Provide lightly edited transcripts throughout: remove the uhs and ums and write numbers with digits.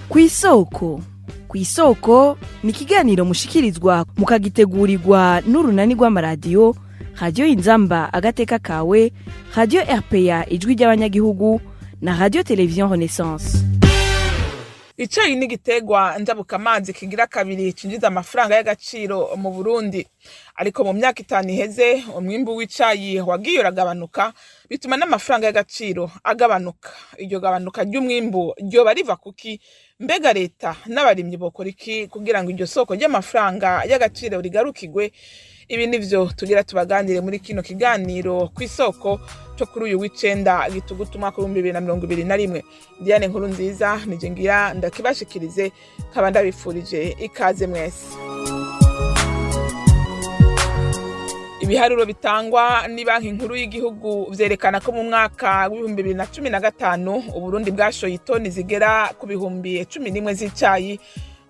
Kw'isoko. Kw'isoko ni ikiganiro mushikirizwa mukagitegurirwa n'urunani rw'amaradiyo Radiyo Inzamba Agateka Kawe, Radiyo RPA Ijwi ry'Abanyagihugu na Radiyo Televiziyo Renaissance. Icayi ni igiterwa njabukamazi kigira kabiri cinjiza amafaranga y'agaciro mu Burundi, ariko mu myaka 5 iheze umwimbu w'icayi wagiye uragabanuka, bituma n'amafaranga y'agaciro agabanuka. Iryo gabanuka ry'umwimbu ryoba riva kuki? Mbega leta n'abarimyi bokora iki kugira ngo iryo soko ry'amafaranga y'agaciro rigarukigwe? Ibi nivyo tugira tubaganire muri kino kiganiro Kw'isoko cyo kuri uyu w'icenda Gitugutu, umwaka w'2021. Diane Nkuru Nziza nije ngira ndakibashikirize, nkaba ndabifurije ikaze mwese. Ibiharuro bitangwa ni Banki Nkuru y'Igihugu vyerekana ko mu mwaka w'2015 Uburundi bwashoye itoni zigera ku 11,000 z'icayi.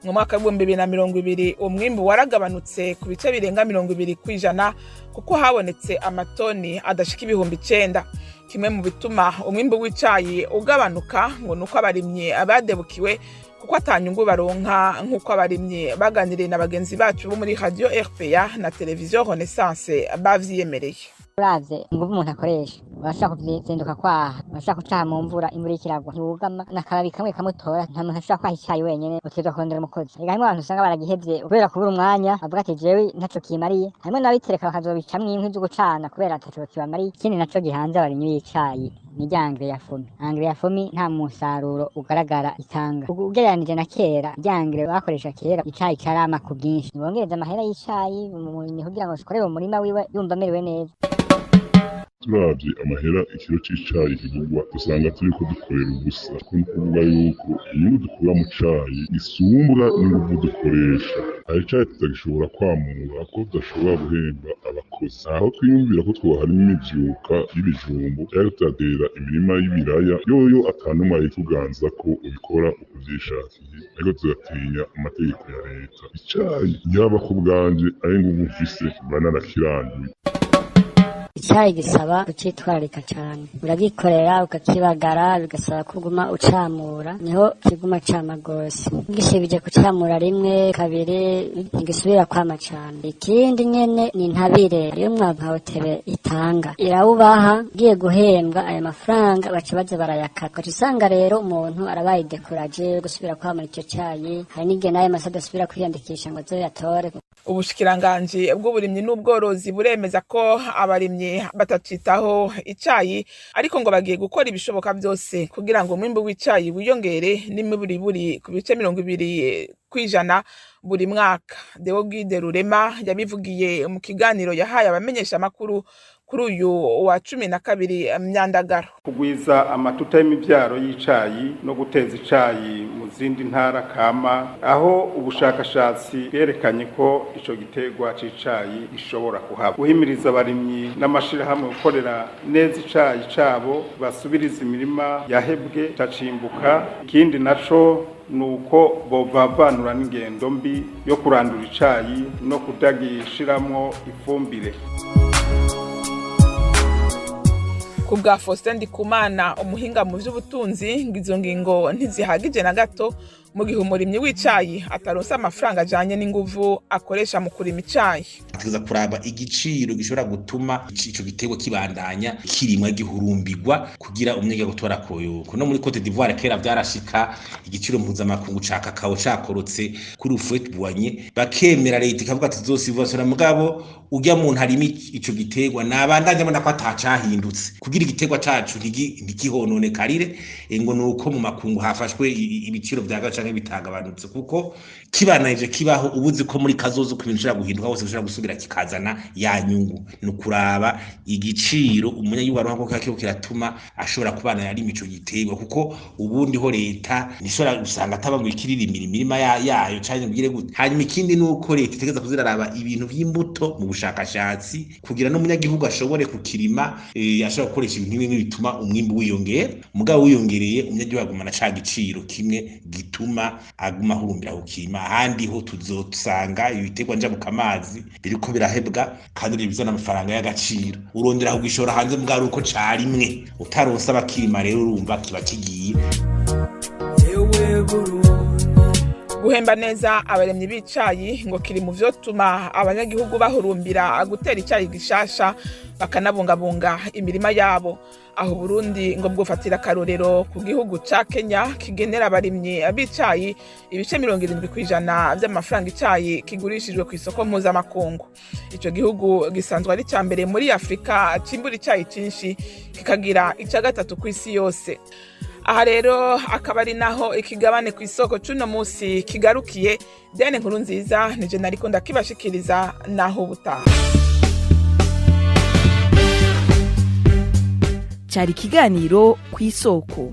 Mu mwaka w'2020 umwimbu waragabanutse ku bice birenga 20%, kuko habonetse amatoni adashika 9,000. Kimwe mu bituma umwimbu w'icayi ugabanuka ngo nuko abarimyi badebukiwe, kuko atanyungu baronka, nk'uko abarimyi baganiriye na bagenzi bacu bo muri Radio RPA na Televiziyo Renaissance bavyiyemereye. Uravye inguvu umuntu akoresha, urashaka kuzinduka kwaha, urashaka gucaha mu mvura, imvura iriko iragwa, ntiwugama n'akababi kamwe kamutora. Nta muntu ashobora kwaha icayi wenyene, utegerezwa kurondera umukozi. Ega harimwo abantu usanga baragihevye kubera kubura umwanya, bavuga ati: "Jewe ntaco kimariye." Harimwo n'abitereka bakazobicamwo inkwi zo gucana kubera ataco kibamariye. Ikindi naco gihanze abarimyi b'icayi ni rya engrais ya FOMI. Engrais ya FOMI nta musaruro ugaragara itanga ugereranije na kera. Rya engrais bakoresha kera, icayi carama ku bwinshi. Nibongereze amahera y'icayi umurimyi kugira ngo akorere umurima wiwe yumva amerewe neza. Turavye amahera ikiro c'icayi kigurwa, usanga turiko dukorera ubusa, kuko ni ukuvuga yuko inyungu dukura mu cayi isumbwa n'inguvu dukoresha. Hari icayi tutagishobora kwamura kuko tudashobora guhemba abakozi. Aho twiyumvira ko twoharima imivyuka y'ibijumbu canke tugatera imirima y'ibiraya, yoyo atanumwe ayituganza ko ubikora uko uvyishakiye, ariko tugatinya amategeko ya leta. Icayi yaba ku bwanje ari inguvu mfise, mba narakiranduye. Icayi gisaba kucitwararika cane, uragikorera, ukakibagara, bigasaba ko uguma ucamura, niho kiguma cama gose. Ugishibije kucamura rimwe kabiri, ntigisubira kwama cane. Ikindi nyene ni intabire, hariyo umwavu nka OTB itanga, irawubaha. Ugiye guhembwa, ayo mafaranga baca baza barayakata, ugaca usanga rero umuntu arabaye découragé gusubira kwamura ico cayi. Hari n'igihe n'ayo masa adasubira kwiyandikisha ngo azoyatore. Ubushikiranganji bw'Uburimyi n'Ubworozi buremeza ko abarimyi batacitaho icayi, ariko ngo bagiye gukora ibishoboka byose kugira ngo umwimbu w'icayi wiyongere n'imiburiburi ku bice 20% buri mwaka. Deo Guide Rurema yabivugiye mu kiganiro yahaye abamenyesha amakuru kuri uyu wa 12 Myandagaro. Kugwiza amatuta y'imivyaro y'icayi no guteza icayi mu zindi ntara kama, aho ubushakashatsi bwerekanye ko ico giterwa c'icayi gishobora kuhaba. Guhimiriza abarimyi n'amashirahamwe gukorera neza icayi cabo, basubiriza imirima yahebwe cacimbuka. Ikindi naco nuko bovavanura n'ingendo mbi yo kurandura icayi no kutagishiramwo ifumbire. Ku bwa Faustin Ndikumana, umuhinga mu vy'ubutunzi, ngo izo ngingo ntizihagije na gato mu gihe umurimyi w'icayi ataronse amafaranga ajanye n'inguvu akoresha mu kurima icayi. Tuza kuraba igiciro gishobora gutuma ico giterwa kibandanya kirimwa, gihurumbirwa, kugira umunyagihugu gutora koyoko. No muri Cote d'Ivoire kera vyarashika, igiciro mpuzamakungu ca kakao cakorotse kuri Houphouët-Boigny, bakemera, leta ikavuga ati: "Tuzosubventionner, mugabo urya muntu arima ico giterwa nabandanya abona ko atacahindutse, kugira igiterwa cacu ntigihononekarire ngo nuko mu makungu hafashwe ibiciro vyaga canke bitagabanutse." Kuko kibananije kibaho, ubuzi ko muri kazoza uko ibintu bishobora guhinduka hose, bishobora gusubira kikazana ya nyungu. Ni ukuraba igiciro umunyagihugu aronka ko kiriko kiratuma ashobora kubana yarima ico giterwa, kuko ubundi ho leta ntishobora gusanga ataba ngo ikiririmira imirima yayo canke ngire gute. Hanyuma ikindi ni uko leta itegereza kuziraraba ibintu vy'imbuto mu bushakashatsi, kugira n'umunyagihugu ashobore kukirima, ashobora gukoresha ibintu bimwe bituma umwimbu wiyongera. Mugabo wiyongereye, umunyagihugu agumana ca giciro kimwe gituma aguma ahurumbira kukirima. Ahandi ho tuzosanga ibiterwa njabukamazi biriko birahebwa kandi bizana amafaranga y'agaciro, urondera kugishora hanze mbwa ari uko carimwe, utaronse abakirima rero urumva kiba kigiye. Ewe Burundi. Guhemba neza abaremyi b'icayi ngo kiri mu vyotuma abanyagihugu bahurumbira gutera icayi gishasha, bakanabungabunga imirima yabo. Aho Burundi ngo bwofatira akarorero ku gihugu ca Kenya, kigenera abarimyi b'icayi ibice 70% vy'amafaranga icayi kigurishijwe ku isoko mpuzamakungu. Ico gihugu gisanzwe ari ica mbere muri Afurika cimbura icayi cinshi, kikagira ica gatatu kw'isi yose. Aha rero akaba ari naho ikigabane ku isoko c'uno musi kigarukiye. Diane Nkuru Nziza nije nariko ndakibashikiriza. Naho ubutaha. Cyari ikiganiro ku isoko.